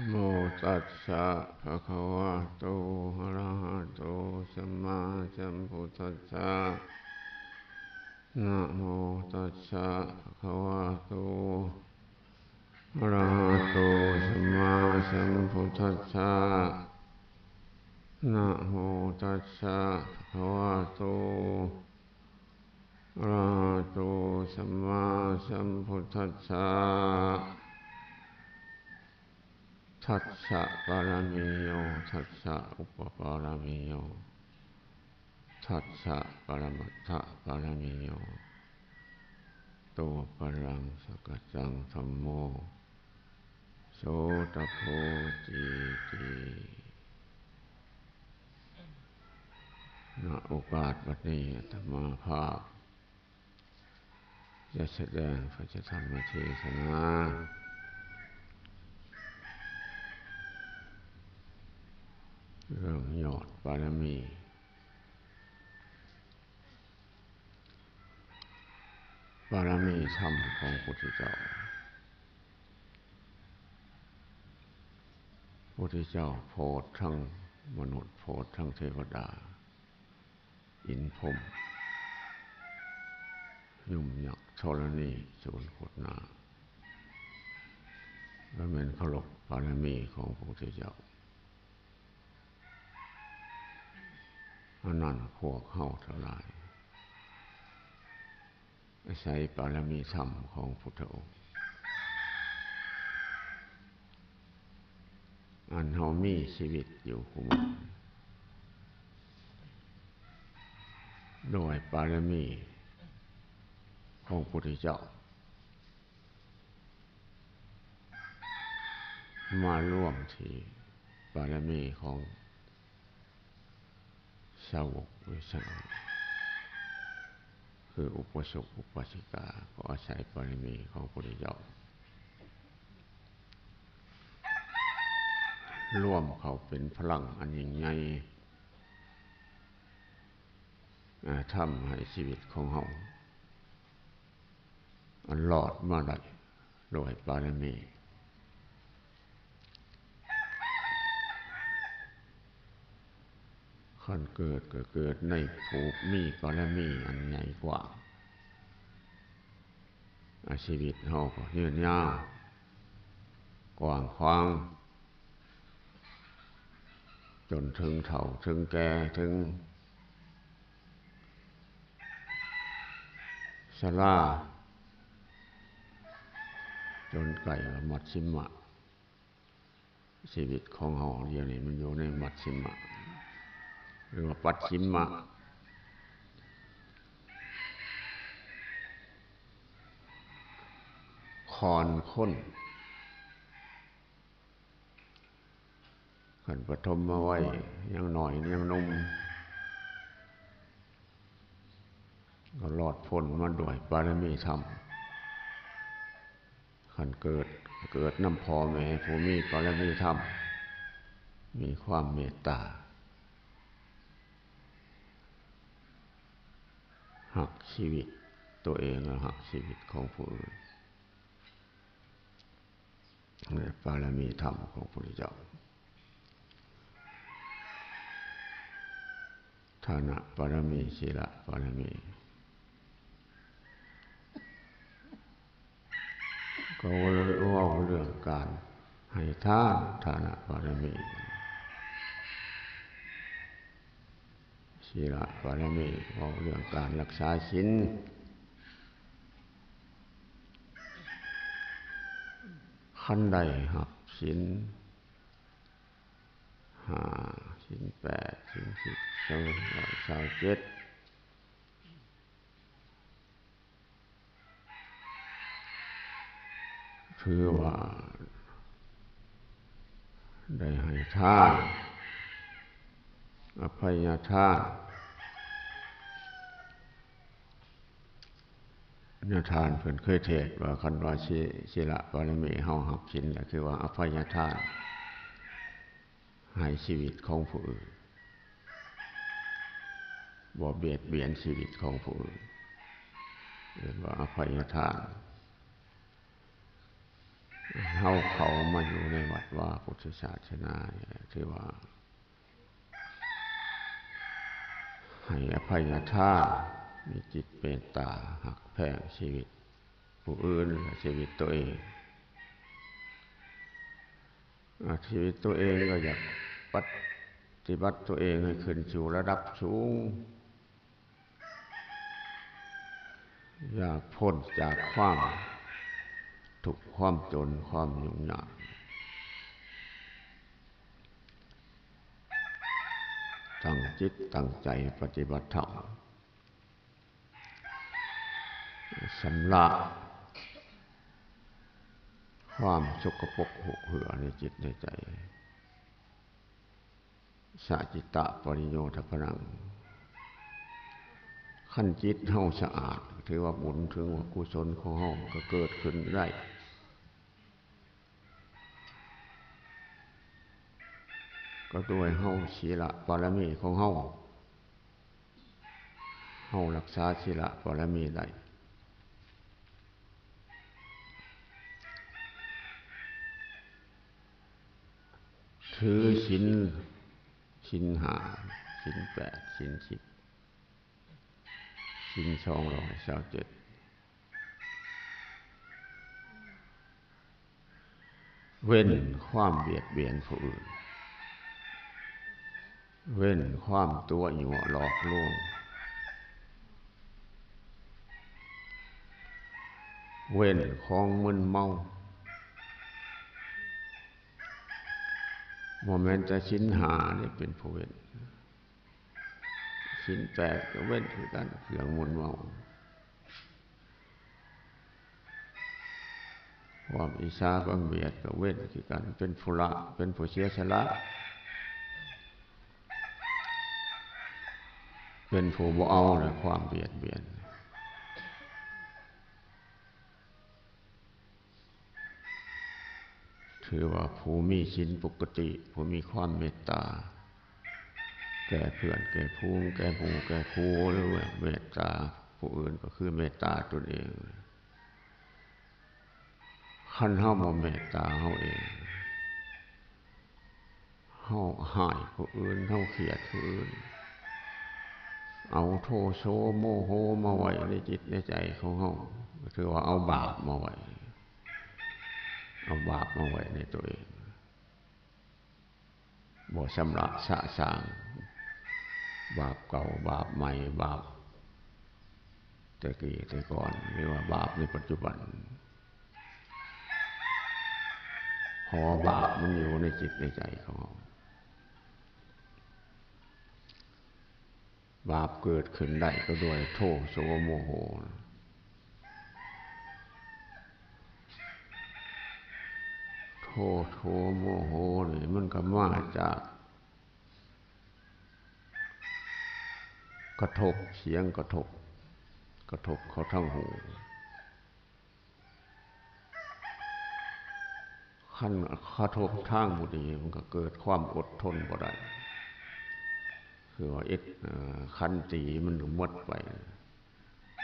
ໂມ ຕັດສະ ພະຄະວະໂຕ ອະລະຫະໂຕ ສຳມາສຳພຸດທັດສະ ນະໂມ ຕັດສະ ພະຄະວະໂຕ ອະລະຫະໂຕ ສຳມາສຳພຸດທັດສະ ນະໂມ ຕັດສະ ພະຄະວະໂຕ ອະລະຫະໂຕ ສຳມາສຳພຸດທັດສະ ທັດສະປາລະມີໂຍ ທັດສະອຸປະປາລະມີໂຍ ທັດສະປະລະມັດຖະປາລະມີໂຍ ໂຕປະລັງສະກະຈັງທຳໂມ ໂສຕະໂພ ເຈຕິ. ນະໂອກາດບັດນີ້ ອາດຕະມາພາບຈະສະແດງພະທຳມະເທສະນາ ເລື່ອງຍອດປາລະມີ ປາລະມີທຳຂອງພຸດທະເຈົ້າ. ພຸດທະເຈົ້າໂຜດທັງມະນຸດ ໂຜດທັງເທວະດາ ອິນພົມ ຍົມ ຍັກ ທໍລະນີ ສູນ ໂຄດ ນາ ກໍແມ່ນເຄົາລົບປາລະມີຂອງພະພຸດທະເຈົ້າ. ອັນນັ້ນພວກເຮົາທັງຫຼາຍ ອາໄສປາລະມີທຳຂອງພຸດທະອົງ ອັນເຮົາມີຊີວິດຢູ່ຄູ່ມື້ ໂດຍປາລະມີຂອງພຸດທະເຈົ້າ ມາລວມທີ່ປາລະມີຂອງ ສາວົກວິສາ ຄືອຸປາສົກອຸປາສິກາ ກໍອາໄສປາລະມີຂອງພະພຸດທະເຈົ້າ ລວມເຂົ້າເປັນພະລັງອັນຍິ່ງໃຫຍ່ ອາ ທຳໃຫ້ຊີວິດຂອງເຮົາ ອັນລອດມາໄດ້ດ້ວຍປາລະມີ. ຄັນເກີດກໍເກີດໃນຜູ້ມີປາລະມີອັນໃຫຍ່ກວ່າ ອາ ຊີວິດເຮົາກໍຍືນຍາວ ກວ້າງຂວາງ ຈົນເຖິງເຖົ້າເຖິງແກ່ ເຖິງຊະລາ ຈົນໃກ້ວ່າມັດຊິມະ. ຊີວິດຂອງເຮົາດຽວນີ້ມັນຢູ່ໃນມັດຊິມະ ຫຼືວ່າປັດຊິມະ ຂອນຄົນ. ຄັນປະຖົມມະໄວ ຍັງນ້ອຍ ຍັງໜຸ່ມ ກໍລອດພົ້ນມາດ້ວຍປາລະມີທຳ. ຄັນເກີດ ເກີດນຳພໍ່ແມ່ຜູ້ມີປາລະມີທຳ ມີຄວາມເມດຕາ ຮັກຊີວິດຕົວເອງ ແລະ ຮັກຊີວິດຂອງຜູ້ອື່ນ. ແລະ ປາລະມີທຳຂອງພະພຸດທະເຈົ້າ ທານະປາລະມີ ສີລະປາລະມີ ກໍເວົ້າເລື່ອງການໃຫ້ທານ ທານະປາລະມີ. ສີລະປາລະມີ ເວົ້າເລື່ອງການລັກສາສິນ. ຄັນໄດ້ຮັບສິນຫ້າ ສິນແປດ ສິນສິບ ສິນຊາວເຈັດ ຖືວ່າໄດ້ໃຫ້ທານ ອະໄພຍະທານ. ຍະທານເພິ່ນເຄີຍເທດວ່າ ຄັນວ່າສີ ສີລະປາລະມີເຮົາຮັບສິນ ກໍຄືວ່າອະໄພຍະທານ ໃຫ້ຊີວິດຂອງຜູ້ອື່ນ ບໍ່ບຽດບຽນຊີວິດຂອງຜູ້ອື່ນ ເອີ້ນວ່າອະໄພຍະທານ. ເຮົາເຂົ້າມາຢູ່ໃນວັດວາພຸດທະສາສະໜານີ້ ຖືວ່າໃຫ້ອະໄພຍະທານ, ມີຈິດເມດຕາ, ຮັກແພງຊີວິດຜູ້ອື່ນ ແລະ ຊີວິດຕົວເອງ. ອາ ຊີວິດຕົວເອງກໍຢາກປະຕິບັດຕົວເອງໃຫ້ຂຶ້ນສູ່ລະດັບສູງ, ຢາກພົ້ນຈາກຄວາມທຸກ, ຄວາມຈົນ, ຄວາມຫຍຸ້ງຍາກ. ຕັ້ງຈິດຕັ້ງໃຈປະຕິບັດທຳ. ຊຳລະຄວາມສົກກະປົກຮົກເຮື້ອໃນຈິດໃນໃຈ. ສະຈິດຕະປະລິໂຍທະປະນັງ. ຄັນຈິດເຮົາສະອາດ ຖືວ່າບຸນ, ຖືວ່າກຸສົນຂອງເຮົາກໍເກີດຂຶ້ນໄດ້. ກໍໂດຍເຮົາ ສີລະບາລະມີຂອງເຮົາ, ເຮົາຮັກສາສີລະບາລະມີໄດ້, ຖືສິນ, ສິນຫ້າ, ສິນແປດ, ສິນສິບ, ສິນສອງຮ້ອຍຊາວເຈັດ. ເວັ້ນຄວາມບຽດບຽນຜູ້ອື່ນ, ເວັ້ນຄວາມຕົວະຍົວະຫຼອກລວງ, ເວັ້ນຂອງມຶນເມົາ. ບໍ່ແມ່ນແຕ່ສິນຫ້ານີ້ເປັນຜູ້ເວັ້ນ, ສິນແປດກໍເວັ້ນຄືກັນ, ເຄື່ອງມຶນເມົາ. ຄວາມອິດສາບັງບຽດກໍເວັ້ນຄືກັນ, ເປັນຜູ້ລະ, ເປັນຜູ້ເສຍສະຫຼະ, ເປັນຜູ້ບໍ່ເອົາແຫຼະຄວາມບຽດບຽນ. ຖືວ່າຜູ້ມີສິນປົກກະຕິ, ຜູ້ມີຄວາມເມດຕາແກ່ເພື່ອນ, ແກ່ຝູງ, ແກ່ໝູ່, ແກ່ຄູ່, ຫຼືວ່າເມດຕາຜູ້ອື່ນ ກໍຄືເມດຕາຕົນເອງ. ຄັນເຮົາບໍ່ເມດຕາເຮົາເອງ, ເຮົາຮ້າຍຜູ້ອື່ນ, ເຮົາຄຽດຜູ້ອື່ນ, ເອົາໂທໂສໂມໂຫມາໄວ້ໃນຈິດໃນໃຈຂອງເຮົາ, ຖືວ່າເອົາບາບມາໄວ້, ເອົາບາບມາໄວ້ໃນຕົວເອງ, ບໍ່ຊຳລະສະສາງບາບເກົ່າ, ບາບໃໝ່, ບາບແຕ່ກີ້ແຕ່ກ່ອນ, ຫຼືວ່າບາບໃນປັດຈຸບັນ. ເພາະວ່າບາບມັນຢູ່ໃນຈິດໃນໃຈຂອງເຮົາ. ບາບເກີດຂຶ້ນໄດ້ກໍດ້ວຍໂທໂສໂມໂຫ. ໂທໂສໂມໂຫນີ້ມັນກໍມາຈາກກະທົບ, ສຽງກະທົບ, ກະທົບເຂົ້າທາງຫູ. ຄັນກະທົບທາງບໍ່ດີ ມັນກໍເກີດຄວາມອົດທົນບໍ່ໄດ້, ຄືວ່າເອັດ, ເອີ, ຂັນຕິມັນກໍໝົດໄປ,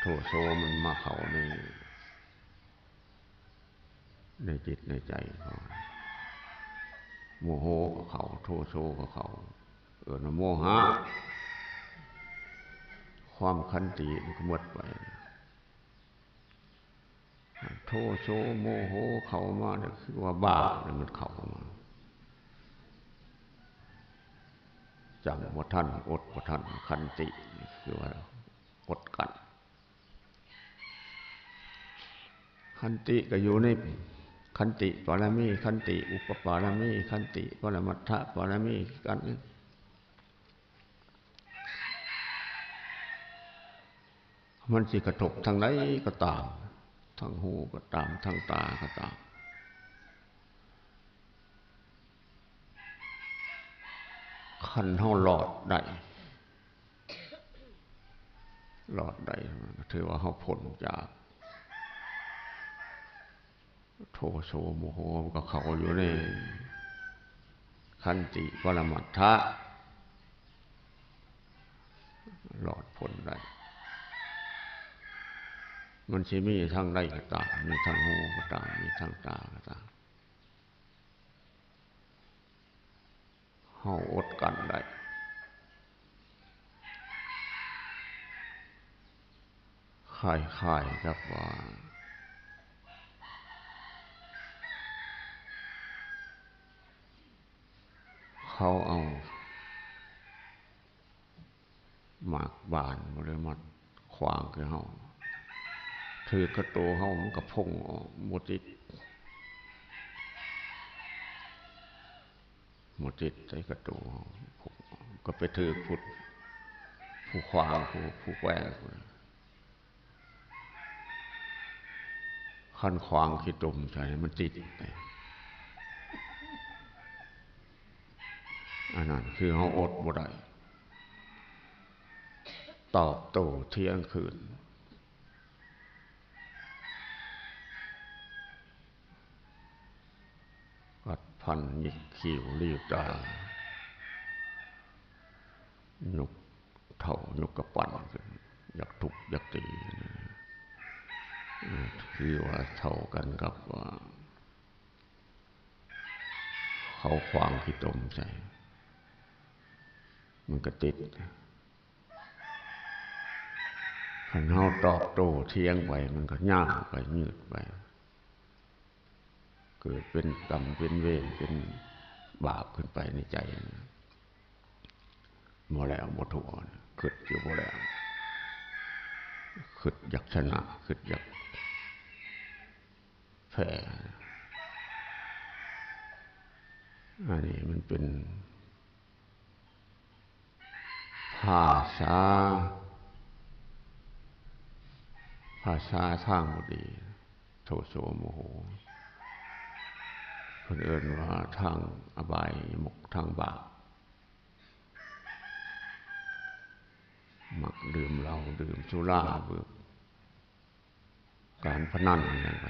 ໂທໂສມັນມາເຂົ້າໃນ, ໃນຈິດໃນໃຈເຮົາ, ໂມໂຫກໍເຂົ້າ, ໂທໂສກໍເຂົ້າ, ເອີ້ນວ່າໂມຫະ, ຄວາມຂັນຕິມັນກໍໝົດໄປ. ໂທໂສໂມໂຫເຂົ້າມາ ກໍຄືວ່າບາບນັ້ນມັນເຂົ້າມາ, ຈັງບໍ່ທັນ, ອົດບໍ່ທັນ, ຂັນຕິ ຄືວ່າອົດກັ້ນ. ຂັນຕິກໍຢູ່ໃນຂັນຕິປາລະມີ, ຂັນຕິອຸປະປາລະມີ, ຂັນຕິປະລະມັດຖະປາລະມີຄືກັນ. ມັນຊິກະທົບທາງໃດກໍຕາມ, ທາງຫູກໍຕາມ, ທາງຕາກໍຕາມ, ຄັນເຮົາລອດໄດ້, ລອດໄດ້, ຖືວ່າເຮົາພົ້ນຈາກ ໂທໂສໂມໂຫ ມັນກໍເຂົ້າຢູ່ໃນຂັນຕິປະລະມັດຖະ, ລອດພົ້ນໄດ້. ມັນຊິມີທາງໃດກໍຕາມ, ມີທາງຫູກໍຕາມ, ມີທາງຕາກໍຕາມ, ເຮົາອົດກັ້ນໄດ້ ຄ້າຍໆກັບວ່າ ເຂົາເອົາໝາກບານບໍ່ໄດ້ມາຂວາງຄືເຮົາ ຖືກກະໂຕເຮົາມັນກະພົ່ງອອກ ບໍ່ຕິດ ບໍ່ຕິດໃສ່ກະໂຕເຮົາ ກະໄປຖືກຜູ້ ຜູ້ຂວາງ ຜູ້ ຜູ້ແກວ່ງພຸ້ນ. ຄັນຂວາງຂີ້ຕົມໃສ່ມັນຕິດ ອັນນັ້ນຄືເຮົາອົດບໍ່ໄດ້ ຕອບໂຕ້ຖຽງຄືນ ກັດຟັນຫຍິກຄິ້ວ ຫຼີຕາ ຍົກເທົ້າຍົກກຳປັ້ນຂຶ້ນ ຢາກທຸບຢາກຕີ ຄືວ່າເທົ່າກັນກັບວ່າ ເຂົາຂວາງຂີ້ຕົມໃສ່ ມັນກະຕິດ. ຄັນເຮົາຕອບໂຕ້ຖຽງໄປ ມັນກະຍາວໄປ ຍືດໄປ ເກີດເປັນກຳເປັນເວນ ເປັນບາບຂຶ້ນໄປໃນໃຈ ບໍ່ແລ້ວບໍ່ທົ່ວ ຄຶດຢູ່ບໍ່ແລ້ວ ຄຶດຢາກຊະນະ ຄຶດຢາກແພ້ ອັນນີ້ມັນເປັນ ພາສາ ພາສາທາງບໍ່ດີ ໂທໂສໂມໂຫ ເພິ່ນເອີ້ນວ່າທາງອະບາຍມຸກ ທາງບາບ ມັກດື່ມເຫຼົ້າ ດື່ມສຸລາ ເບີບ ການພະນັນຫຍັງໄປ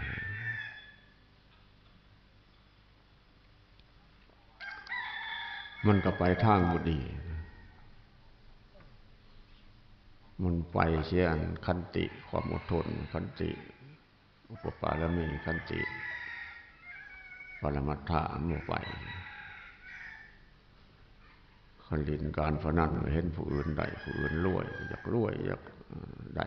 ມັນກະໄປທາງບໍ່ດີ ມັນໄປເສຍອັນຂັນຕິ ຄວາມອົດທົນ ຂັນຕິ ອຸປະປາລະມີ ຂັນຕິ ປະລະມັດຖະ ມັນບໍ່ໄປ. ຄັນຫຼິ້ນການພະນັນ ເຫັນຜູ້ອື່ນໄດ້ ຜູ້ອື່ນລວຍ ຢາກລວຍ ຢາກໄດ້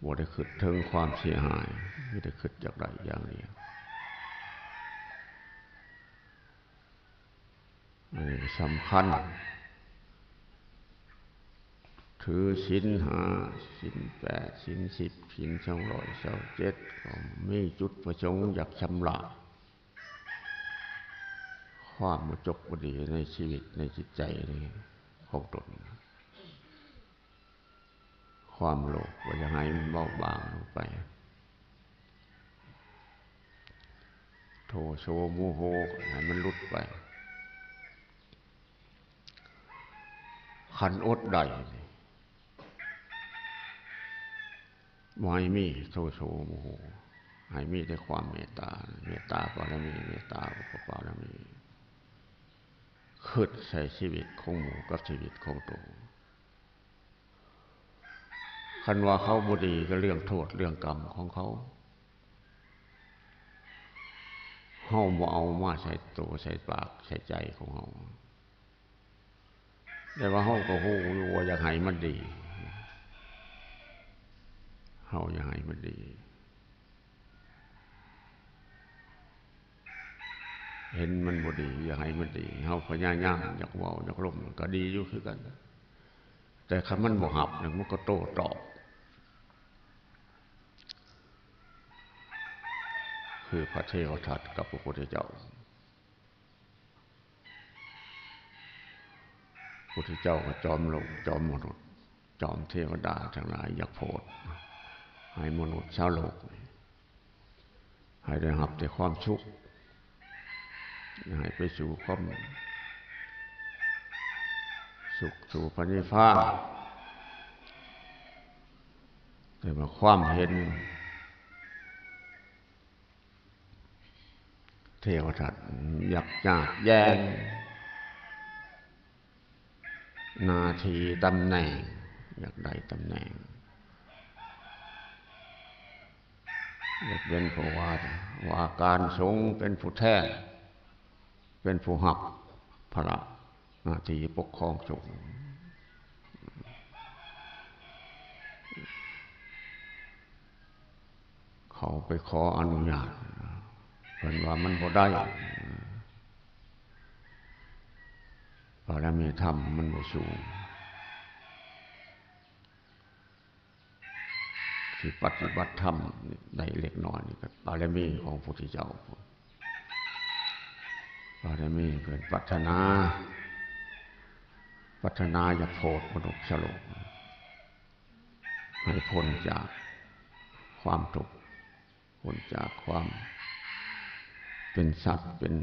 ບໍ່ໄດ້ຄຶດເຖິງຄວາມເສຍຫາຍ ມີແຕ່ຄຶດຢາກໄດ້ຢ່າງດຽວ. ອັນນີ້ສຳຄັນ ຖືສິນຫ້າ ສິນແປດ ສິນສິບ ສິນສອງຮ້ອຍຊາວເຈັດ ກໍມີຈຸດປະສົງຢາກຊຳລະ ຄວາມບໍ່ຈົບບໍ່ດີໃນຊີວິດ ໃນຈິດໃຈນີ້ຂອງຕົນ ຄວາມໂລບກໍຢ່າໃຫ້ມັນເບົາບາງລົງໄປ ໂທໂສໂມໂຫກໍໃຫ້ມັນຫຼຸດໄປ ຄັນອົດໄດ້ນີ້ ບໍ່ໃຫ້ມີໂທໂສໂມໂຫ ໃຫ້ມີແຕ່ຄວາມເມດຕາ ເມດຕາປາລະມີ ເມດຕາອຸປະປາລະມີ ຄຶດໃສ່ຊີວິດຂອງໝູ່ກັບຊີວິດຂອງໂຕ. ຄັນວ່າເຂົາບໍ່ດີກໍເລື່ອງໂທດເລື່ອງກຳຂອງເຂົາ ເຮົາບໍ່ເອົາມາໃສ່ໂຕໃສ່ປາກໃສ່ໃຈຂອງເຮົາ. ແຕ່ວ່າເຮົາກໍຮູ້ຢູ່ວ່າຢາກໃຫ້ມັນດີ ເຮົາຢາກໃຫ້ມັນດີ ເຫັນມັນບໍ່ດີ ຢາກໃຫ້ມັນດີ ເຮົາພະຍາຍາມຢາກເວົ້າຢາກລົມ ມັນກໍດີຢູ່ຄືກັນ ແຕ່ຄັນມັນບໍ່ຮັບ ມັນກໍໂຕ້ຕອບ ຄືພະເທວະທັດກັບພະພຸດທະເຈົ້າ. ພຸດທະເຈົ້າກໍຈອມໂລກ ຈອມມະນຸດ ຈອມເທວະດາທັງຫຼາຍ ຢາກໂຜດໃຫ້ມະນຸດຊາວໂລກນີ້ ໃຫ້ໄດ້ຮັບແຕ່ຄວາມສຸກ ໃຫ້ໄປສູ່ຄວາມສຸກ ສູ່ພະນິບພານ. ແຕ່ວ່າຄວາມເຫັນ ເທວະທັດຢາກຍາດແຍ່ງໜ້າທີ່ຕຳແໜ່ງ ຢາກໄດ້ຕຳແໜ່ງ ຢາກເປັນຜູ້ວ່າ ວ່າການສົງ ເປັນຜູ້ແທນ ປັນຜູ້ຮັບພາລະໜ້າທີ່ປົກຄອງສົງ. ເຂົາໄປຂໍອະນຸຍາດ ເພິ່ນວ່າມັນບໍ່ໄດ້ ບາລະມີທຳມັນບໍ່ສູງ ທີ່ປະຕິບັດທຳໄດ້ເລັກນ້ອຍນີ້ກໍບາລະມີຂອງພະພຸດທະເຈົ້າ ບາລະມີເພິ່ນປາດຖະໜາ ປາດຖະໜາຢາກໂຜດມະນຸດສະໂລກ ໃຫ້ພົ້ນຈາກຄວາມທຸກ ພົ້ນຈາກຄວາມເປັນສັດ ເປັນ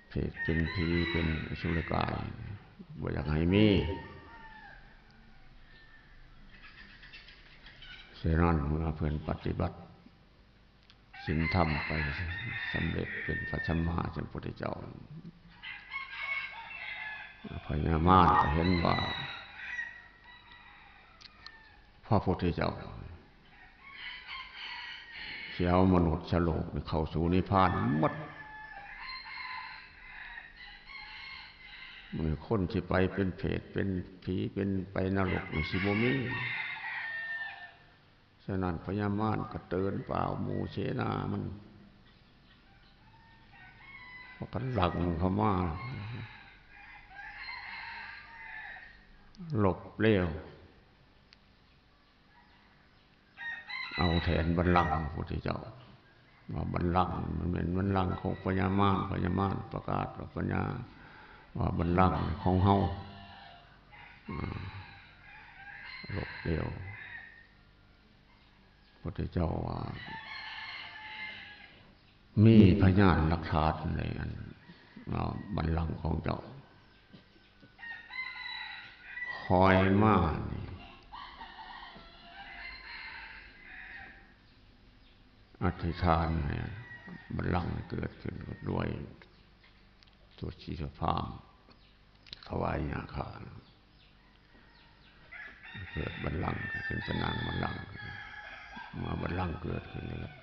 ເຜດ ເປັນຜີ ເປັນອະສຸລະກາຍ ບໍ່ຢາກໃຫ້ມີ. ສະນັ້ນ ເມື່ອເພິ່ນປະຕິບັດ ສິນທຳໄປສຳເລັດເປັນພະສຳມາສຳພຸດທະເຈົ້າ ພະຍາມານກໍເຫັນວ່າພະພຸດທະເຈົ້າຊິເອົາມະນຸດສະໂລກນີ້ເຂົ້າສູ່ນິບພານໝົດ. ມື້ນີ້ຄົນຊິໄປເປັນເຜດ ເປັນຜີ ເປັນໄປນະລົກນີ້ຊິບໍ່ມີ. ສະນັ້ນພະຍາມານກໍເຕີນປາວໝູ່ເສນາມັນ ພາກັນຫຼັ່ງເຂົ້າມາລົບເລວ ເອົາແທນບັນລັງຂອງພະພຸດທະເຈົ້າ ວ່າບັນລັງມັນແມ່ນບັນລັງຂອງພະຍາມານ ພະຍາມານປະກາດວ່າພະຍາ ວ່າບັນລັງຂອງເຮົາ ອາ ລົບເລວ. ພະພຸດທະເຈົ້າວ່າ ມີພະຍານຫຼັກຖານໃນອັນ ເອົາບັນລັງຂອງເຈົ້າ ຄອຍມານີ້ ອະທິຖານໃຫ້ບັນລັງເກີດຂຶ້ນດ້ວຍ ໂຕສີສະພາມ ຖວາຍຍາຄາ ເກີດບັນລັງຂຶ້ນ ເປັນນາງບັນລັງ ເມື່ອບັນລັງເກີດຂຶ້ນແລ້ວ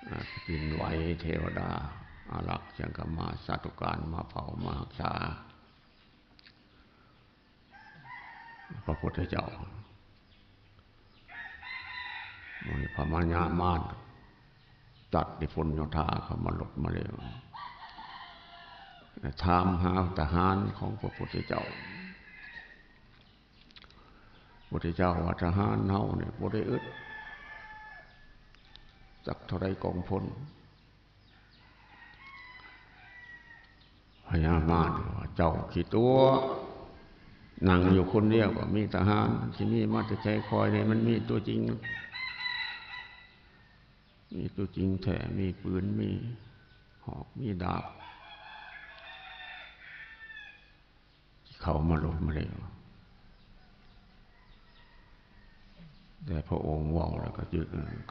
ອາ ແຜ່ນດິນໄຫວ ເທວະດາອາລັກ ສັງຄະມາ ສາທຸການມາເຝົ້າມາຮັກສາ ພະພຸດທະເຈົ້າ ມື້ນີ້ພະມາຍາມານ ຈັດນິພົນໂຍທາເຂົ້າມາລົບມາເລວ ແລະ ຖາມຫາທະຫານຂອງພະພຸດທະເຈົ້າ. ພະພຸດທະເຈົ້າວ່າ ທະຫານເຮົານີ້ບໍ່ໄດ້ອຶດຈັກເທົ່າໃດກອງພົນ. ພະຍາມານວ່າ ເຈົ້າຂີ້ຕົວະ ນັ່ງຢູ່ຄົນດຽວກໍມີທະຫານ ຊິມີມາແຕ່ໃສ? ຂ້ອຍນີ້ມັນມີຕົວຈິງ ມີຕົວຈິງແທ້ ມີປືນ ມີຫອກ ມີດາບ ເຂົ້າມາລົບມາເລວ. ແຕ່ພະອົງເວົ້າແລ້ວກໍ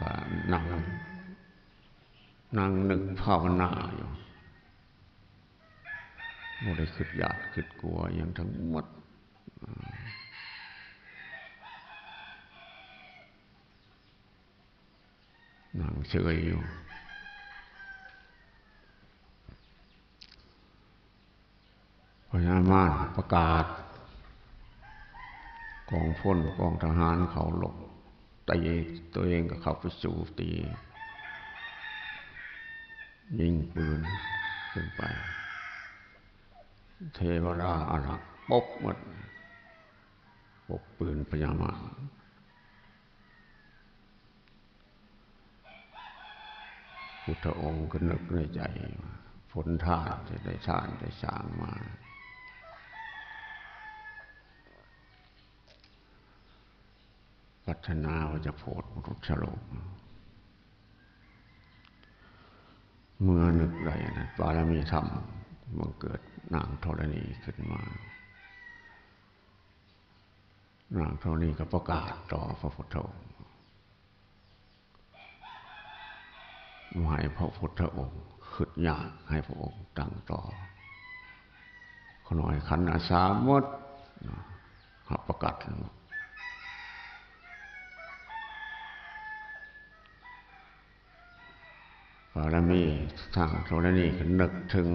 ກໍນັ່ງ ນັ່ງນຶກພາວະນາຢູ່ ບໍ່ໄດ້ຄິດຢ້ານຄິດກົວອີ່ຫຍັງທັງໝົດ. ນັ່ງເຊີຍຢູ່ ພະຍາມານປະກາດກອງພົນ ກອງທະຫານເຂົ້າລົບ ຕີ ຕົວເອງກໍເຂົ້າໄປສູ້ ຕີ ຍິງປືນຂຶ້ນໄປ ເທວະດາອາລັກປົບໝົດ ປົບປືນພະຍາມານ. ພຸດທະອົງກໍນຶກໃນໃຈວ່າ ຜົນທານທີ່ໄດ້ສ້າງ ໄດ້ສ້າງມາ ປາດຖະໜາວ່າຈະໂຜດມະນຸດສະໂລກ ເມື່ອນຶກໄດ້ນັ້ນ ບາລະມີທຳບັງເກີດນາງທໍລະນີຂຶ້ນມາ. ນາງເທົ່ານີ້ກໍປະກາດຕໍ່ພະພຸດທະອົງ ບໍ່ໃຫ້ພະພຸດທະອົງຄຶດຍາກ ໃຫ້ພະອົງຕັ້ງຕໍ່. ຂະນ້ອຍຂັນອາສາໝົດ ຮັບປະກັນ. ບາລະມີທາງທໍລະນີ ກໍນຶກເຖິງ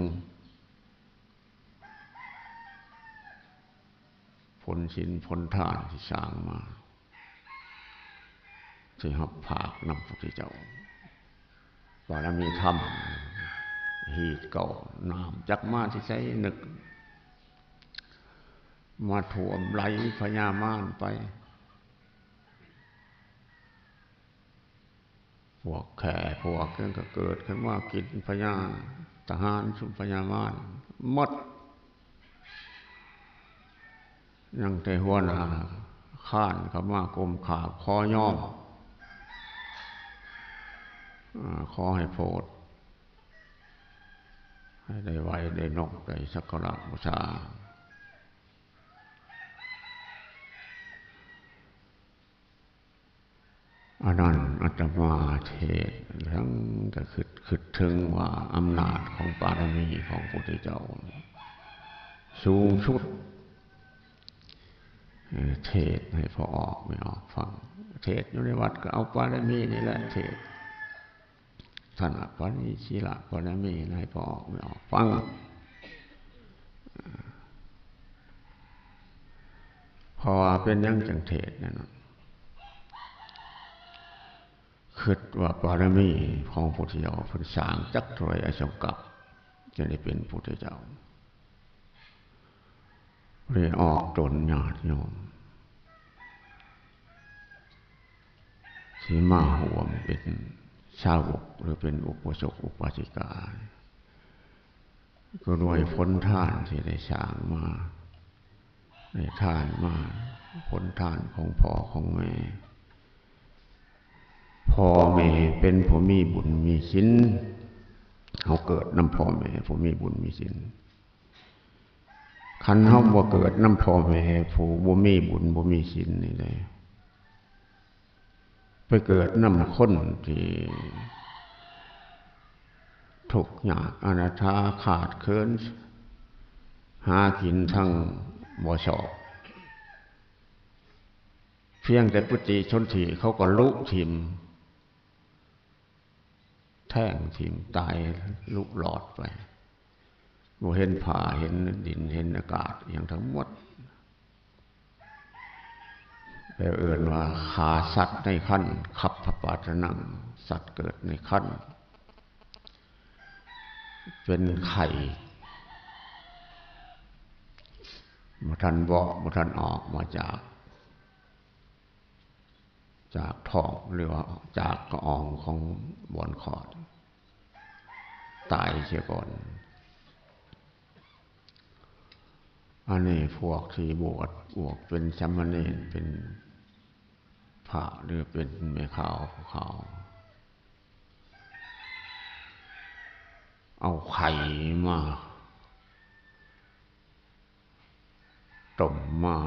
ຜົນສິນຜົນທານທີ່ສ້າງມາ ທີ່ຮັບພາກນຳພະພຸດທະເຈົ້າ. ບາລະມີທຳ ຮີດເກົ່າ ນ້ຳຈັກມາແຕ່ໃສ ນຶກ ມາຖ້ວມໄຫຼພະຍາມານໄປ. ພວກແຂ້ພວກຫຍັງກໍເກີດຂຶ້ນມາກິນພະຍາ ທະຫານຊຸມພະຍາມານໝົດ. ຍັງແຕ່ຫົວໜ້າຄ້ານເຂົ້າມາກົ້ມຂາບຂໍຍອມ ອາ ຂໍໃຫ້ໂຜດ ໃຫ້ໄດ້ໄຫວ້ໄດ້ນົບ ໄດ້ສັກກາລະບູຊາ. ອັນນັ້ນອາດຕະມາເທດ ທັງກະຄິດ ຄິດເຖິງວ່າອຳນາດຂອງບາລະມີຂອງພະພຸດທະເຈົ້າສູງສຸດ. ເອີ ເທດໃຫ້ພໍ່ອອກແມ່ອອກຟັງ ເທດຢູ່ໃນວັດກໍເອົາບາລະມີນີ້ແຫຼະເທດ. ທານະບາລະມີ ສີລະບາລະມີ ໃຫ້ພໍ່ອອກແມ່ອອກຟັງ. ເພາະວ່າເປັນຫຍັງຈັ່ງເທດແນວນັ້ນ? ຄິດວ່າບາລະມີຂອງພຸດທະເຈົ້າເພິ່ນສ້າງຈັກເທົ່າໃດອະສົງກະ ຈຶ່ງໄດ້ເປັນພຸດທະເຈົ້າ. ເລີຍອອກຕົນຍາດໂຍມ ທີ່ມາຮ່ວມເປັນສາວົກ ຫຼື ເປັນອຸບາສົກອຸບາສິກາ ກໍດ້ວຍຜົນທານທີ່ໄດ້ສ້າງມາ ໄດ້ທານມາ ຜົນທານຂອງພໍ່ຂອງແມ່. ພໍ່ແມ່ເປັນຜູ້ມີບຸນມີສິນ ເຮົາເກີດນຳພໍ່ແມ່ຜູ້ມີບຸນມີສິນ. ຄັນເຮົາບໍ່ເກີດນຳພໍ່ແມ່ຜູ້ບໍ່ມີບຸນບໍ່ມີສິນນີ້ເດ້ ໄປເກີດນຳຄົນທີ່ທຸກຍາກອະນາຖາຂາດເຂີນ ຫາກິນທັງບໍ່ຊອກ ພຽງແຕ່ປະຕິສົນທິເຂົາກໍລຸຖິ້ມ ແທງຖິ້ມຕາຍລຸລອດໄປ ບໍ່ເຫັນຟ້າເຫັນດິນເຫັນອາກາດຫຍັງທັງໝົດ. ແປເອີ້ນວ່າຂ້າສັດໃນຄັນ ຂັບພະປາຕະນັງ ສັດເກີດໃນຄັນ ເປັນໄຂ່ ບໍ່ທັນເວາະ ບໍ່ທັນອອກມາຈາກ ຈາກທ້ອງ ຫຼືວ່າຈາກກະອອງຂອງບ່ອນຄອດ ຕາຍເສຍກ່ອນ. ອັນນີ້ພວກທີ່ບວດ ບວດເປັນສາມະເນນ ເປັນພະ ຫຼືເປັນແມ່ຂາວຜູ້ຂາວ ເອົາໄຂ່ມາ ຕົ້ມມາ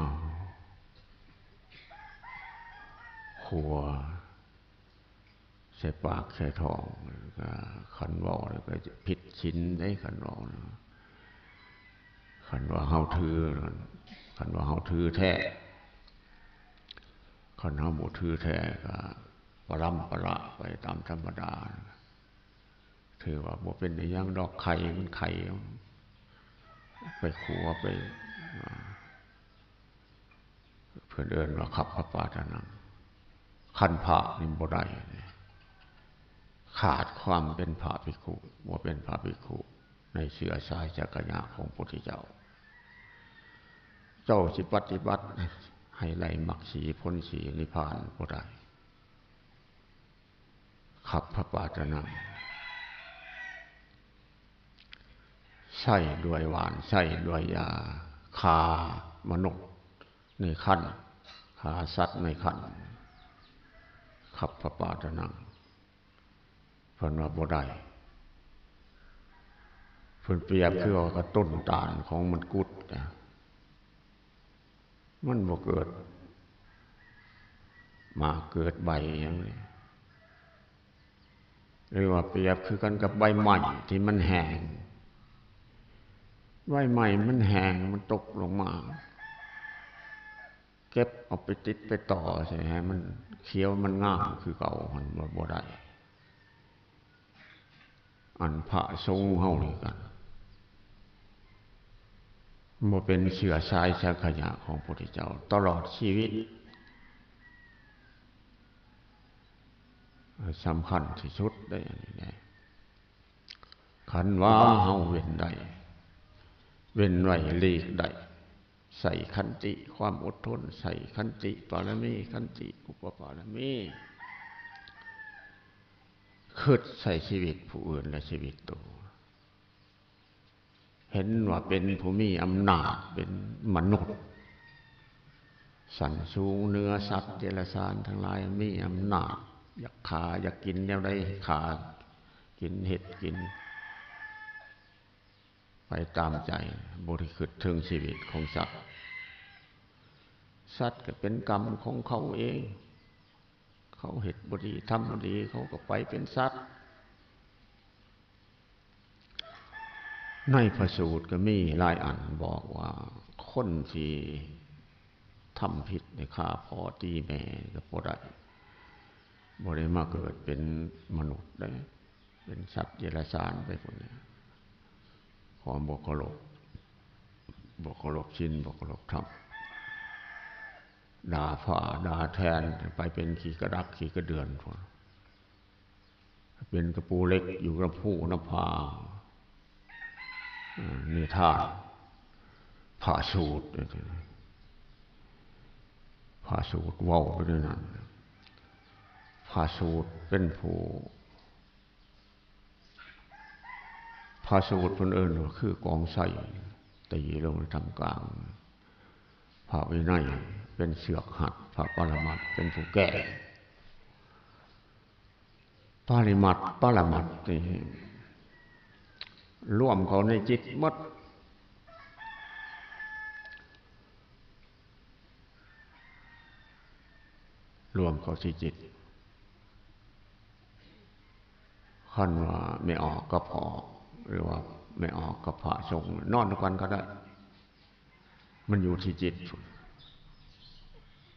ຂົ້ວໃສ່ປາກໃສ່ທ້ອງ ແລ້ວກະຄັນເວົ້າແລ້ວກະຜິດສິນເດ້ ຄັນເວົ້ານະ ຄັນວ່າເຮົາຖື ຄັນວ່າເຮົາຖືແທ້ ຄັນເຮົາບໍ່ຖືແທ້ກະປະລຳປະລະໄປຕາມທຳມະດາ. ຖືວ່າບໍ່ເປັນອີ່ຫຍັງດອກ ໄຂ່ມັນໄຂ່ ໄປຂົ້ວໄປ ເພິ່ນເອີ້ນວ່າຂັບພະປາຕະນັງ ຄັນພະນີ້ບໍ່ໄດ້ ຂາດຄວາມເປັນພະພິກຂຸ ບໍ່ເປັນພະພິກຂຸໃນເຊື້ອສາຍສັກກະຍະຂອງພຸດທະເຈົ້າ. ເຈົ້າຊິປະຕິບັດໃຫ້ໄດ້ມັກສີຜົນສີນິບພານບໍ່ໄດ້. ຂັບພະປາຕະນັງ ໃຊ້ດ້ວຍຫວ່ານ ໃຊ້ດ້ວຍຢາ ຂ້າມະນຸດໃນຄັນ ຂ້າສັດໃນຄັນ ຂັບພະປາຕະນັງ ເພິ່ນວ່າບໍ່ໄດ້. ເພິ່ນປຽບຄືວ່າກະຕົ້ນຕານຂອງມັນກຸດນະ ມັນບໍ່ເກີດໝາກເກີດໃບຫຍັງເລີຍ ຫຼືວ່າປຽບຄືກັນກັບໃບໄມ້ທີ່ມັນແຫ້ງ ໃບໄມ້ມັນແຫ້ງ ມັນຕົກລົງມາ ເກັບເອົາໄປຕິດໄປຕໍ່ໃສ່ໃຫ້ມັນຂຽວມັນງາມຄືເກົ່າຫັ້ນ ບໍ່ ບໍ່ໄດ້. ອັນພະສົງເຮົານີ້ກັນ ບໍ່ເປັນເຊື້ອສາຍສັງຂະຍະຂອງພະພຸດທະເຈົ້າຕະຫຼອດຊີວິດ ສຳຄັນທີ່ສຸດໄດ໋ ອັນນີ້ໄດ໋. ຄັນວ່າເຮົາເວັ້ນໄດ້ ເວັ້ນໄວ້ຫຼີກໄດ້ ໃຊ້ຂັນຕິຄວາມອົດທົນ ໃຊ້ຂັນຕິປາລະມີ ຂັນຕິອຸປະປາລະມີ ຄິດໃສ່ຊີວິດຜູ້ອື່ນ ແລະ ຊີວິດໂຕ ເຫັນວ່າເປັນຜູ້ມີອຳນາດ ເປັນມະນຸດ ຊັ້ນສູງເໜືອສັດເດຍລະສານທັງຫຼາຍ ມີອຳນາດ ຢາກຂ້າ ຢາກກິນແນວໃດຂ້າກິນ ເຮັດກິນໄປຕາມໃຈ ບໍ່ໄດ້ຄິດເຖິງຊີວິດຂອງສັດ. ສັດກໍເປັນກຳຂອງເຂົາເອງ ເຂົາເຮັດບໍ່ດີ ທຳບໍ່ດີ ເຂົາກໍໄປເປັນສັດ. ໃນພະສູດກໍມີຫຼາຍອັນບອກວ່າ ຄົນທີ່ທຳຜິດໃນຂ້າພໍ່ຕີແມ່ກໍບໍ່ໄດ້ ບໍ່ໄດ້ມາເກີດເປັນມະນຸດເດ້ ເປັນສັດເດຍລະສານໄປພຸ້ນແຫຼະ ຄວາມບໍ່ເຄົາລົບ ບໍ່ເຄົາລົບສິນ ບໍ່ເຄົາລົບທຳ ດ່າຟ້າດ່າແຖນ ໄປເປັນຂີ້ກະດັກຂີ້ກະເດືອນພຸ້ນ ເປັນກະປູເຫຼັກຢູ່ນຳພູນຳຜາ. ເອີ ນິທານພະສູດ ພະສູດເວົ້າໄປແນວນັ້ນ ພະສູດເປັນຜູ້ ພະສູດເພິ່ນເອີ້ນວ່າຄືກອງໄຊ ຕີລົງໃນທ່າມກາງ ພະວິໄນເປັນເຊືອກຮັດ ພະປະລະມັດເປັນຜູ້ແກ່. ປະລິມັດ ປະລະມັດນີ້ລວມເຂົ້າໃນຈິດໝົດ ລວມເຂົ້າທີ່ຈິດ. ຄັນວ່າແມ່ອອກກັບພໍ່ ຫຼືວ່າແມ່ອອກກັບພະສົງ ນອນນຳກັນກໍໄດ້ ມັນຢູ່ທີ່ຈິດພຸ້ນ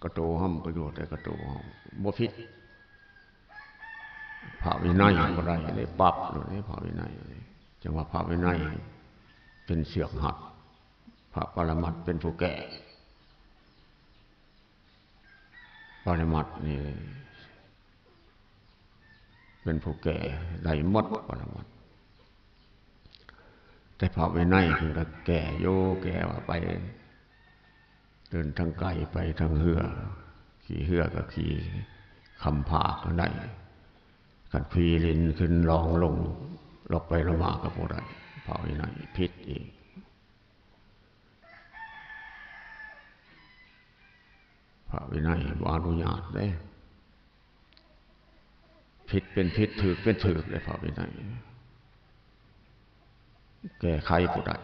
ກະໂຕເຮົາມັນກໍຢູ່ແຕ່ກະໂຕເຮົາ ບໍ່ຜິດ. ພະວິໄນບໍ່ໄດ້ເດ້ ປັບໂລດເດ້ ພະວິໄນ. ຈັ່ງວ່າພະວິໄນເປັນເຊືອກຮັດ ພະປະລະມັດເປັນຜູ້ແກ່. ປະລະມັດນີ້ເປັນຜູ້ແກ່ໄດ້ໝົດ ປະລະມັດ ແຕ່ພະວິໄນເພິ່ນກໍແກ່ຢູ່ ແກ່ວ່າໄປເດີນທາງໄກ ໄປທາງເຮືອ ຂີ່ເຮືອກໍຂີ່ຄຳພາກກໍໄດ້ ຄັນຂີ່ລິນຂຶ້ນລ່ອງລົງ ລອບໄປລອບມາກໍບໍ່ໄດ້ ພະວິໄນຜິດອີກ. ພະວິໄນບໍ່ອະນຸຍາດເດ້ ຜິດເປັນຜິດ ຖືກເປັນຖືກເດ້ ພະວິໄນ ແກ້ໄຂບໍ່ໄດ້.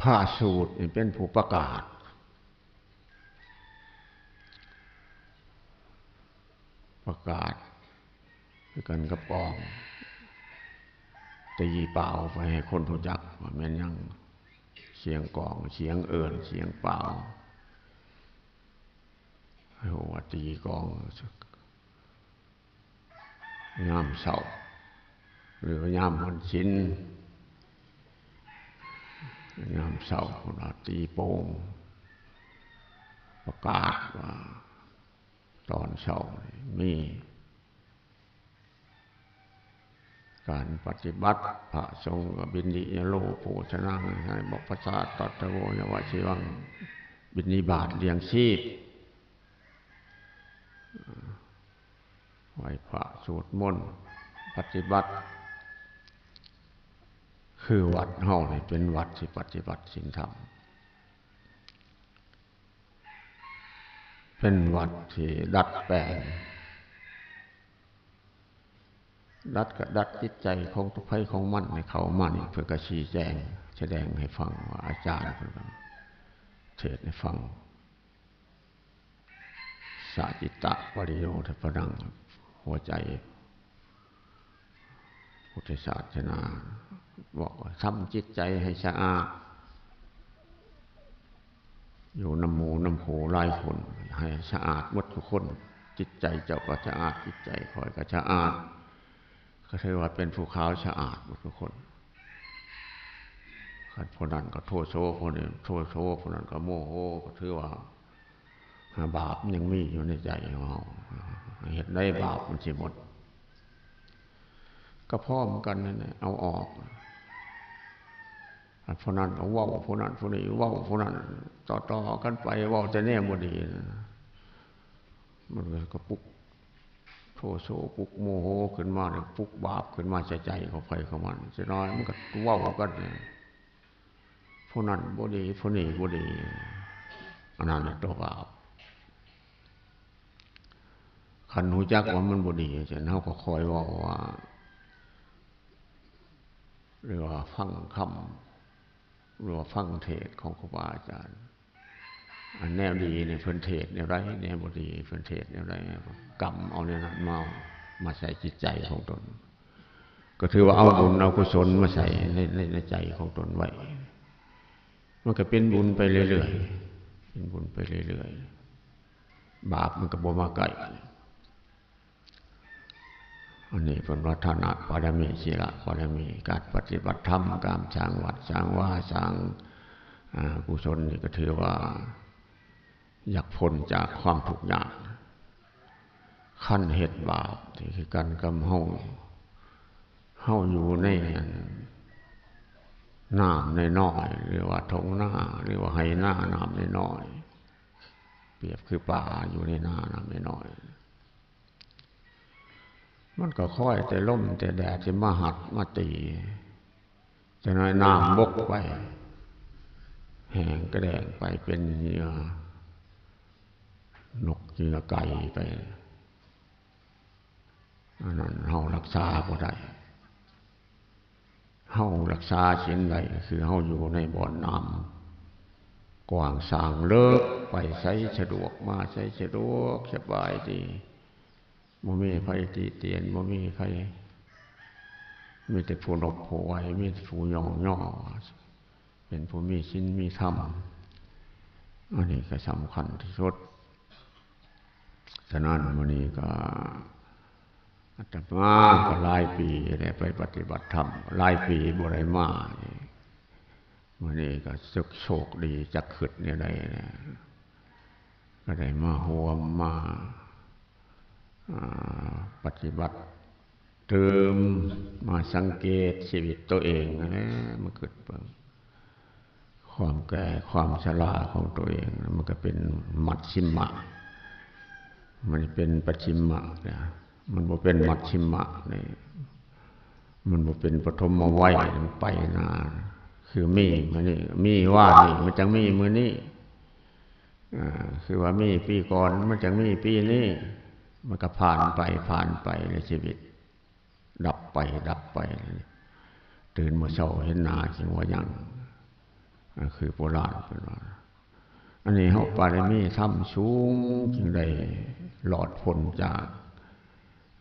ພະສູດນີ້ເປັນຜູ້ປະກາດ ປະກາດຄືກັນກັບກອງ ຕີປ່າວໄປໃຫ້ຄົນຮູ້ຈັກວ່າແມ່ນຫຍັງ ສຽງກອງ ສຽງເອີ້ນ ສຽງປ່າວ ໃຫ້ຮູ້ວ່າຕີກອງ ຍາມເຊົ້າ ຫຼືວ່າຍາມວັນສິນ ຍາມເຊົ້າ ເພິ່ນວ່າຕີໂປ່ງ ປະກາດວ່າຕອນເຊົ້ານີ້ມີການປະຕິບັດ ພະສົງກໍບິນນິຍະໂລໂພຊະນັງ ໃຫ້ບອກປະສາດຕັດທະໂວຍະວະຊີວັງ ບິນນິບາດລ້ຽງຊີບ ໄຫວ້ພະ ສວດມົນ ປະຕິບັດ ຄືວັດເຮົານີ້ເປັນວັດທີ່ປະຕິບັດສິນທຳ ເປັນວັດທີ່ດັດແປງ ດັດກໍດັດຈິດໃຈຂອງໃຜຂອງມັນໃຫ້ເຂົ້າມານີ້ ເພິ່ນກໍຊີ້ແຈງສະແດງໃຫ້ຟັງວ່າອາຈານເພິ່ນກໍເທດໃຫ້ຟັງ ສະຈິດຕະປະລິໂຍທະປະນັງ ຫົວໃຈພຸດທະສາສະໜາ ບອກວ່າທຳຈິດໃຈໃຫ້ສະອາດ ຢູ່ນຳໝູ່ນຳຄູ່ຫຼາຍຄົນ ໃຫ້ສະອາດໝົດທຸກຄົນ ຈິດໃຈເຈົ້າກໍສະອາດ, ຈິດໃຈຂ້ອຍກໍສະອາດ, ກໍຖືວ່າເປັນຜູ້ຂາວສະອາດໝົດທຸກຄົນ. ຄັນຜູ້ນັ້ນກໍໂທໂສ, ຜູ້ນີ້ໂທໂສ, ຜູ້ນັ້ນກໍໂມໂຫ, ກໍຖືວ່າບາບຍັງມີຢູ່ໃນໃຈຂອງເຮົາ. ເຮັດໃດບາບມັນຊິໝົດ? ກໍພ້ອມກັນນັ້ນແຫຼະ ເອົາອອກ. ອັນຜູ້ນັ້ນກໍເວົ້າຜູ້ນັ້ນ, ຜູ້ນີ້ເວົ້າຜູ້ນັ້ນ, ຕໍ່ໆກັນໄປ, ເວົ້າແຕ່ແນວບໍ່ດີນະ, ມັນກໍປຸກໂທໂສ, ປຸກໂມໂຫຂຶ້ນມາ, ປຸກບາບຂຶ້ນມາໃສ່ໃຈຂອງໃຜຂອງມັນ. ຈັກໜ້ອຍມັນກໍເວົ້າກັນ, ຜູ້ນັ້ນບໍ່ດີ, ຜູ້ນີ້ບໍ່ດີ, ອັນນັ້ນແຫຼະຕົວບາບ. ຄັນຮູ້ຈັກວ່າມັນບໍ່ດີ, ເຊັ່ນ ເຮົາກໍຄ່ອຍເວົ້າວ່າ ຫຼືວ່າຟັງຄຳ ຫຼືວ່າຟັງເທດຂອງຄູບາອາຈານ. ອັນແນວດີນີ້ເພິ່ນເທດແນວໃດ, ແນວບໍ່ດີເພິ່ນເທດແນວໃດ, ກຳເອົາແນວນັ້ນມາ, ມາໃສ່ຈິດໃຈຂອງຕົນ, ກໍຖືວ່າເອົາບຸນເອົາກຸສົນມາໃສ່ໃນ, ໃນ, ໃນໃຈຂອງຕົນໄວ້. ມັນກໍເປັນບຸນໄປເລື້ອຍໆ, ເປັນບຸນໄປເລື້ອຍໆ, ບາບມັນກໍບໍ່ມາໃກ້. ອັນນີ້ເພິ່ນວ່າທານະບາລະມີ, ສີລະບາລະມີ, ການປະຕິບັດທຳ, ການສ້າງວັດສ້າງວາ, ສ້າງ, ອາ, ກຸສົນນີ້ກໍຖືວ່າຢາກພົ້ນຈາກຄວາມທຸກຍາກ. ຄັນເຮັດບາບນີ້ຄືກັນກັບເຮົາ, ເຮົາຢູ່ໃນອັນ ນ້ຳນ້ອຍໆ ຫຼືວ່າທົ່ງນາ ຫຼືວ່າໄຮ່ນານ້ຳນ້ອຍໆ, ປຽບຄືປາຢູ່ໃນນານ້ຳນ້ອຍໆ, ມັນກໍຄອຍແຕ່ລົມແຕ່ແດດຊິມາຮັດມາຕີ, ຈັກໜ້ອຍນ້ຳບົກໄປ, ແຫ້ງກະແດງໄປ, ເປັນເຫຍື່ອນົກເຫຍື່ອໄກ່ໄປ. ອັນນັ້ນເຮົາລັກສາບໍ່ໄດ້. ເຮົາລັກສາສິນໄດ້ ຄືເຮົາຢູ່ໃນບ່ອນນ້ຳກວ້າງສ້າງເລິກ, ໄປໃສສະດວກ, ມາໃສສະດວກສະບາຍດີ, ບໍ່ມີໃຜຕິຕຽນ, ບໍ່ມີໃຜ, ມີແຕ່ຜູ້ນົບຜູ້ໄຫວ້, ມີແຕ່ຜູ້ຍ້ອງຍໍ, ເປັນຜູ້ມີສິນມີທຳ. ອັນນີ້ກໍສຳຄັນທີ່ສຸດ. ສະນັ້ນ ມື້ນີ້ກໍ ອາດຕະມາກໍຫຼາຍປີແລ້ວໄປປະຕິບັດທຳ, ຫຼາຍປີບໍ່ໄດ້ມາ. ມື້ນີ້ກໍສຶກໂຊກດີ, ຈັກຄິດແນວໃດແລ້ວ, ກໍໄດ້ມາຮ່ວມ, ມາ, ອາ, ປະຕິບັດຕື່ມ, ມາສັງເກດຊີວິດໂຕເອງຫັ້ນແຫຼະ, ມາຄິດເບິ່ງ. ຄວາມແກ່ຄວາມຊະລາຂອງຕົວເອງ ມັນກໍເປັນມັດຊິມະ, ມັນເປັນປັດຊິມະນະ, ມັນບໍ່ເປັນມັດຊິມະນີ້, ມັນບໍ່ເປັນປະຖົມມະໄວ, ມັນໄປໜ້າ. ຄືມີມື້ນີ້, ມີວານນີ້ ມັນຈັ່ງມີມື້ນີ້, ອາ, ຄືວ່າມີປີກ່ອນ ມັນຈັ່ງມີປີນີ້, ມັນກໍຜ່ານໄປ, ຜ່ານໄປໃນຊີວິດ. ດັບໄປ ດັບໄປ, ຕື່ນມາເຊົ້າເຫັນໜ້າຈຶ່ງວ່າຍັງ, ຄືໂບລານເພິ່ນວ່າ. ອັນນີ້ເຮົາບາລະມີທຳສູງ ຈຶ່ງໄດ້ລອດພົ້ນຈາກ,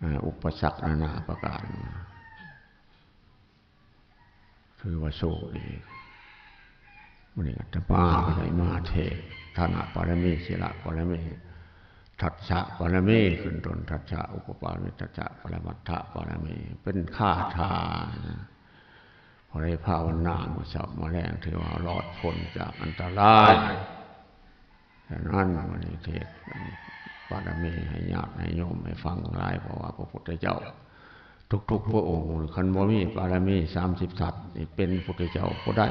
ອາ, ອຸປະສັກນານາປະການ. ຖືວ່າໂຊກດີ. ມື້ນີ້ອາດຕະມາກໍໄດ້ມາເທດ ທານະບາລະມີ, ສີລະບາລະມີ, ທັດສະບາລະມີ, ຂຶ້ນຕົ້ນທັດສະ, ອຸປະປາລະມີ, ທັດສະ, ປະລະມັດຖະບາລະມີ, ເປັນຄາຖານະ. ພໍໄດ້ພາວະນາມື້ເຊົ້າມາແລງ ຖືວ່າລອດພົ້ນຈາກອັນຕະລາຍ. ສະນັ້ນ ມື້ນີ້ເທດບາລະມີໃຫ້ຍາດໃຫ້ໂຍມໃຫ້ຟັງຫຼາຍ, ເພາະວ່າພະພຸດທະເຈົ້າທຸກໆພະອົງ ຄັນບໍ່ມີບາລະມີສາມສິບທັດນີ້ ເປັນພຸດທະເຈົ້າບໍ່ໄດ້.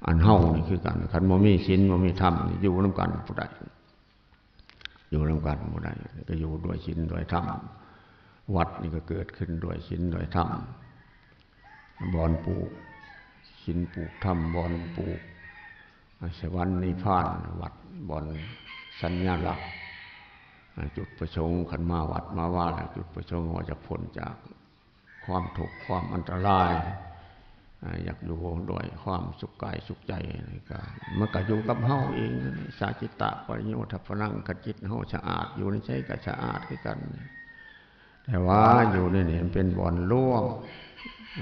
ອັນເຮົານີ້ຄືກັນ, ຄັນບໍ່ມີສິນ ບໍ່ມີທຳນີ້ ຢູ່ນຳກັນບໍ່ໄດ້, ຢູ່ນຳກັນບໍ່ໄດ້, ກໍຢູ່ດ້ວຍສິນດ້ວຍທຳ. ວັດນີ້ກໍເກີດຂຶ້ນດ້ວຍສິນດ້ວຍທຳ. ບ່ອນປູກສິນປູກທຳ, ບ່ອນປູກສະຫວັນນິບພານ, ວັດ ບ່ອນສັນຍາລັກ, ຈຸດປະສົງ, ຄັນມາວັດມາວາແລ້ວ ຈຸດປະສົງວ່າຈະພົ້ນຈາກຄວາມທຸກຄວາມອັນຕະລາຍ, ຢາກຢູ່ດ້ວຍຄວາມສຸກກາຍສຸກໃຈ, ກໍ ມັນກໍຢູ່ກັບເຮົາເອງ. ສາຈິດຕະປະລິໂຍທາປະນັງ, ຄັນຈິດເຮົາສະອາດ, ຢູ່ໃນໃສກໍສະອາດຄືກັນ. ແຕ່ວ່າຢູ່ໃນນີ້ມັນເປັນບ່ອນລວມ,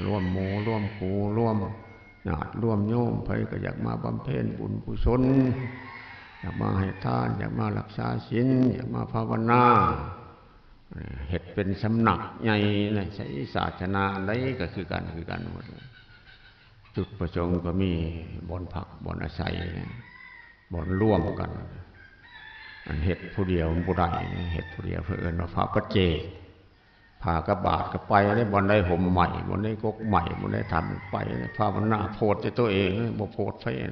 ລວມໝູ່ລວມຄູ່, ລວມຍາດລວມໂຍມ, ໃຜກໍຢາກມາບຳເພັນບຸນກຸສົນ, ຢາກມາໃຫ້ທານ ຢາກມາຮັກສາສິນ ຢາກມາພາວະນາ ເຮັດເປັນສຳນັກໃຫຍ່ໃນໃສ ສາສະໜາໃດກໍຄືກັນ ຄືກັນໝົດ. ຈຸດປະສົງກໍມີບ່ອນພັກ ບ່ອນອາໄສ ບ່ອນລວມກັນ. ອັນເຮັດຜູ້ດຽວມັນບໍ່ໄດ້ ເຮັດຜູ້ດຽວເພິ່ນເອີ້ນວ່າພະປັດເຈກ ຜ້າກັບບາດກໍໄປເດ້ ບ່ອນໃດຮົ່ມໄມ້ ບ່ອນໃດກົກໄມ້ ບ່ອນໃດຖ້ຳໄປເດ້ ພາວະນາໂພດແຕ່ຕົວເອງ ບໍ່ໂພດໃຜ. ເອີ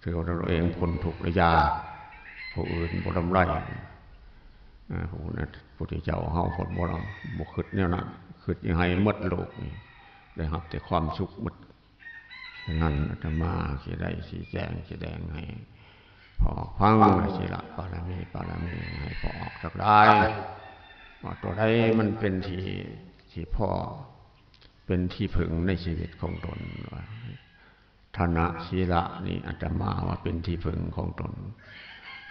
ຖືວ່າຕົວເອງພົ້ນທຸກແລະຢາກ ຜູ້ອື່ນບໍ່ລຳໄລ. ເອີ ພວກນັ້ນ ພະພຸດທະເຈົ້າເຮົາເພິ່ນບໍ່ລຳ ບໍ່ຄິດແນວນັ້ນ ຄິດຢາກໃຫ້ໝົດໂລກນີ້ໄດ້ຮັບແຕ່ຄວາມສຸກໝົດ. ສະນັ້ນອາດຕະມາຊິໄດ້ຊີ້ແຈງຊີ້ແດງໃຫ້ພໍ່ອອກຟັງ ແລະຊິລະປາລະມີ ປາລະມີໃຫ້ພໍ່ອອກທັກຫຼາຍ ວ່າຕົວໃດມັນເປັນທີ່ ທີ່ພໍເປັນທີ່ເພິ່ງໃນຊີວິດຂອງຕົນ. ວ່າທານະ ສີລະນີ້ອາດຕະມາວ່າເປັນທີ່ເພິ່ງຂອງຕົນ.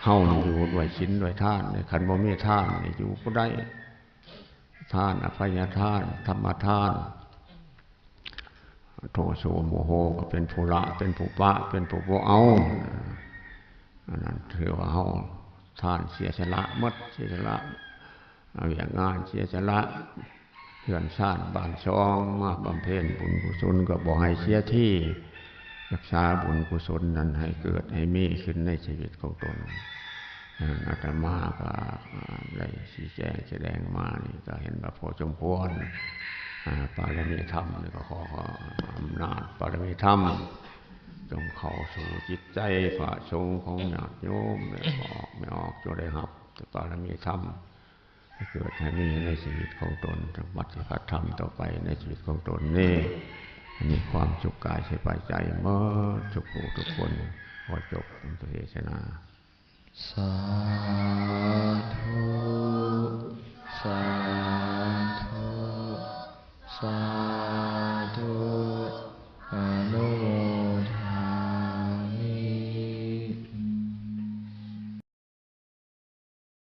ເຮົານີ້ຢູ່ດ້ວຍສິນດ້ວຍທານ ຄັນບໍ່ມີທານນີ້ຢູ່ບໍ່ໄດ້. ທານ ອະໄພຍະທານ ທຳມະທານ ໂທໂສໂມໂຫ ກໍເປັນຜູ້ລະ ເປັນຜູ້ປະ ເປັນຜູ້ບໍ່ເອົາ. ອັນນັ້ນຖືວ່າເຮົາທານເສຍສະຫຼະໝົດ ເສຍສະຫຼະວຽກງານ ເສຍສະຫຼະເຮືອນຊານບ້ານຊ່ອງ ມາບຳເພັນບຸນກຸສົນ ກໍບໍ່ໃຫ້ເສຍທີ. ຮັກສາບຸນກຸສົນນັ້ນໃຫ້ເກີດໃຫ້ມີຂຶ້ນໃນຊີວິດຂອງຕົນ. ອາ ອາດຕະມາກໍ ອາ ໄດ້ຊີ້ແຈງສະແດງມານີ້ ກໍເຫັນວ່າພໍສົມຄວນ. ອາ ປາລະມີທຳນີ້ກໍຂໍ ຂໍອຳນາດປາລະມີທຳ ຈົ່ງເຂົ້າສູ່ຈິດໃຈພະສົງຂອງຍາດໂຍມ ແລະ ພໍ່ອອກແມ່ອອກ ຈົ່ງໄດ້ຮັບແຕ່ປາລະມີທຳ ໃຫ້ເກີດໃຫ້ມີໃນຊີວິດຂອງຕົນ ປະຕິບັດທຳຕໍ່ໄປໃນຊີວິດຂອງຕົນນີ້ ໃຫ້ມີຄວາມສຸກກາຍສະບາຍໃຈໝົດທຸກຜູ້ທຸກຄົນ. ຂໍຈົບທຳເທສະນາ. ສາ